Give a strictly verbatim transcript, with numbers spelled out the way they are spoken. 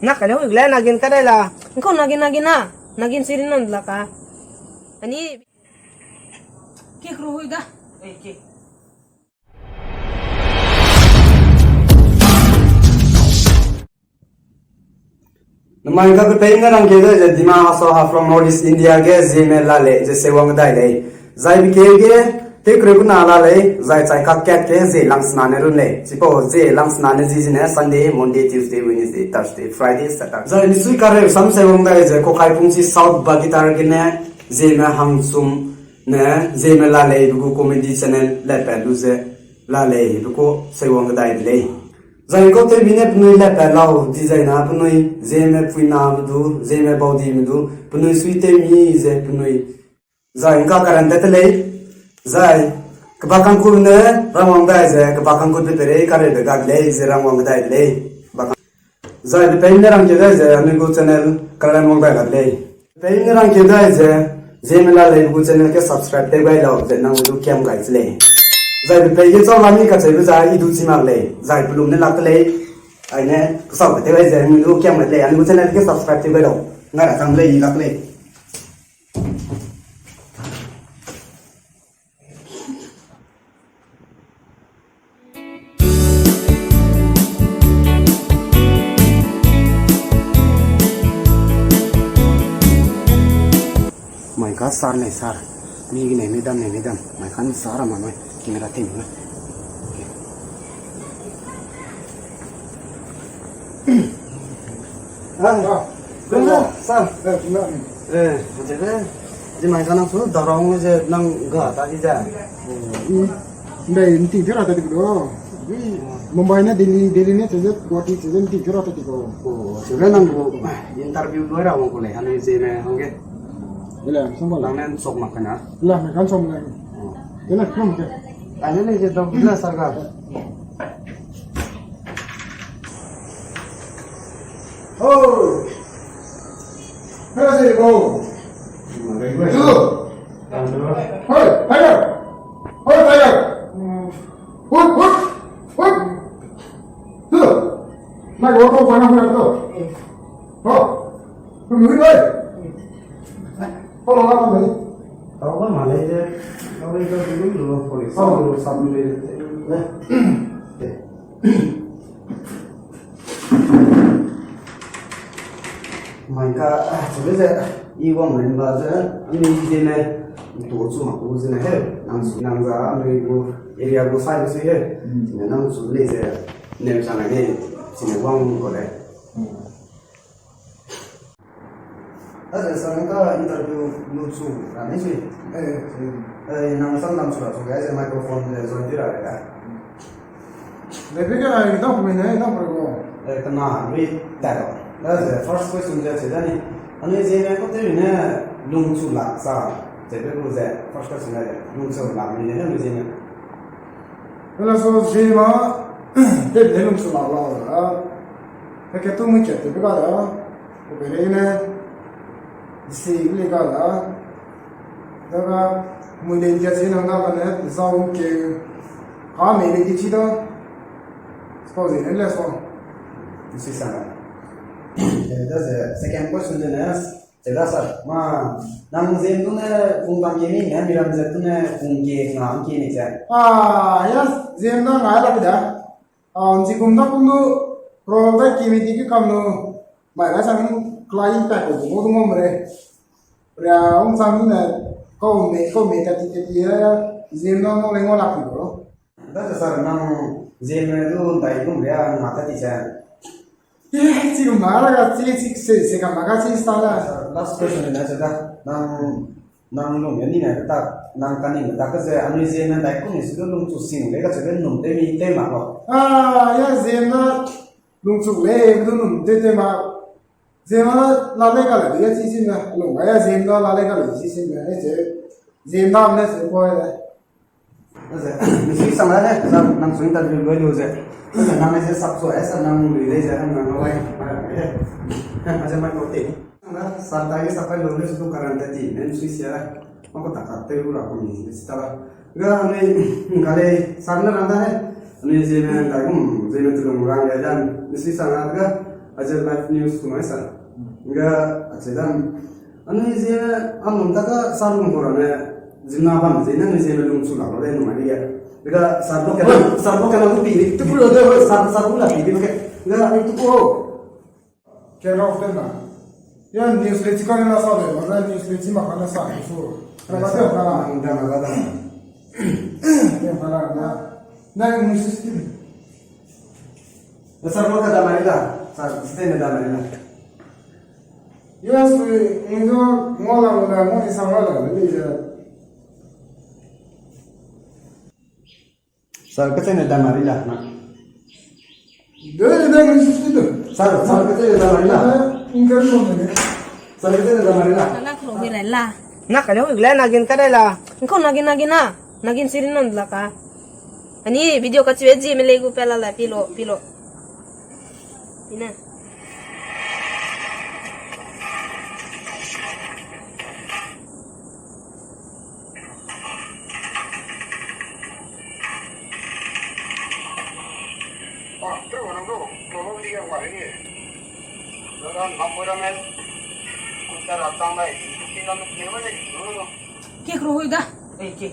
Na kale hui le nagin ka dai la. Nko nagin nagin na. Nagin siri nan la ka. Ani. Ki kru hui da. Namai ka pe ne rang ke da ze Dima Hasao Haflong North East India ge Zeme la lei ze sewang dai lei. Zai bi ke ge te kre kuna la lei, zai chai ka kat ke ze lang sna ne run lei. Chipau ze lang sna ne zi zi ne Sunday, Monday, Tuesday, Wednesday, Thursday, Friday, Saturday. Zai misui kare sam sewang dai ze Kokai Pungsi South Bagitar ge ne Zeme hangchum ne Zeme la lei bu gu comedy channel le pe lu ze la lei bu ko sewang dai de lei. Zai ko te mi ne penui le pe lau di zai na penui Zeme puina me du, Zeme baudi me du, penui sui te mi ze penui. Zai nka karan te te lei. Zai keba kangkut ne rangwang dai ze, keba kangkut pe pe rei kare de ga de lei ze rangwang dai de lei. Ba kang-, zai pe pe ne rang ke dai ze, anui gu channel karan wang dai ga de lei. Pe ne rang ke dai ze, Zeme la lei gu channel ke subscribe te gai lau ze nang du kiam gai ze lei. Zai pe pe ye chau la mi ka cheu zai i du chi mak lei. Zai pelum ne lak te lei. Ai ne, kasau pe te gai ze, anui du kiam gai de lei. Anui gu channel ke subscribe te gai lau. Ngai ra chang lei, i lak lei. Mai ka sar nei sar. Mi gi nei mi dam nei mi dam. Mai kan sar ma noi. Camera team na. Ah, ah, sir. Eh, sir. Eh, je mai ka nang su darong je nang ga ta di ja. Ndai nti jura ta di ko. Mumbai na Delhi, Delhi ne cheze, Guwahati cheze nti jura ta di ko. Oh, cheze nang ko interview lo ra wang ko le, anu je me hangge. Ile, sambal. Nang ne sok mak kana. Ile, me kan som le. Oh. Ile, nam ke. Ane ne je dam na sarga. Oh! Hey, go! Two! Hey, fire! Hey, fire! Hut, hut! Hut! Two! Na go, go, go, go, go! Ho! Hut, hut, hut! Ho, ho, ho, ho! Tau ba ma lei de, tau lei de, lu lu, police lu lu, sap lu lei de. Mai ka, ah, chebe ze, i wang ren ba ze, anui zene, tu chu ma ku zene he, nang su, nang za, anui gu, area gu sai su he, zene nang su lei ze, nem sa ngai ne, zene wang ko lei. Aze sa nang ka interview lu chu ra ni sui. Eh, eh, nang sam lam chu ra chu ga ze microphone le join di ra ga. Le bi ga ai dau me ne dau pro go. Eh, kana mi ta ro. Aze first question je che da ni. Anui Zeme ko te ne lung chu lak sa. Ze be gu ze first question le lung chu lak mi ne anui Zeme. Wala so Zeme te ne lung chu lak la. Ka ke tu mi che te bi ga da. Ko be ne. Isi le ga da. Daga, mui le dia chi nang na kane, zau ke, ka me le di chi da. Suppose ne le so. Isi sa na. Eh, that's the second question then, eh. Cheda sir, ma, nang Zeme du ne, kung tang ke ni, ne, miram ze du ne, kung ke, nga, ke ni ze. Ah, yes, Zeme na nga la da. Ah, nzi kum da kum du, pro da ke mi di ke kam nu. Mai ra sang klai pa ko du mo du mo mre. Ria ong chang ne, kau me, kau me ta ti ti ti ya, Zeme na mo le ngo lak ni ko. Da sa sir nang Zeme du dai gum ria ma ta ti sa. Ye, chi gum ma la ga, chi, chi, se, se gum ma ga, chi sta la. Last question na sa da. Nang, nang lung ya ni na ta, nang ka ni na ta ka ze, anui Zeme na dai gum ni su du lung chu sing le ka ze num te mi te ma ko. Ah, ya Zeme na lung chu le, du num te te ma. Zeme na la le ka le, ya chi chi na, lung ga ya Zeme na la le ka le, chi chi na, e che, Zeme na ne se ko le. Aze, mi sui sang la ne, nang, nang sui interview lui lu ze. Aze, nang ne ze sap so, e sa nang lui lei ze, nang nang wai. Aze, mai ko te. Nang la, sap dai ge sap kai lu le su tu karan te ti, ne mi sui sia la. Ma ko ta ka te lu la ko mi, si ta la. Ga ne, ga le, sang na rang da ne. Ne Zeme dai gum, Zeme tu lung rang le dan, mi sui sang la ga. Aze live news ku mai sa. Nga ache dam. Anui ze amam ta ka sa lung ko ra ne zina bam ze ne anui ze me lung chu la lo de nu mai de. Nga sa bo ka, sa bo ka na ku pi de. Tu pro de sa, sa ku la pi de ke. Nga ai tu ko. Ke ra te na. Ya news le chi ka na sa de, ma news le chi ma ka na sa de su. Na ba de na. Ang da na ba da. Ya ba na na. Na news system. Sir, mo ka da mari da. Sir, site ne da mari da. Yes, we, we do mo la mo da mo ni sang la da ni da. Sir, ka ne da mari da na. De de da ni site do. Sir, sir, ka ne da mari da. Interview mo ne. Sir, ka ne da mari da. Nang klo hui la. Na ka le hui la na gin ka da la. Nko na gin na gin na. Nagin siri non la ka. Ani video ka chiwe ji me le gu pela la pilo, pilo. Ina. Ke kru hui da. Ei, ke.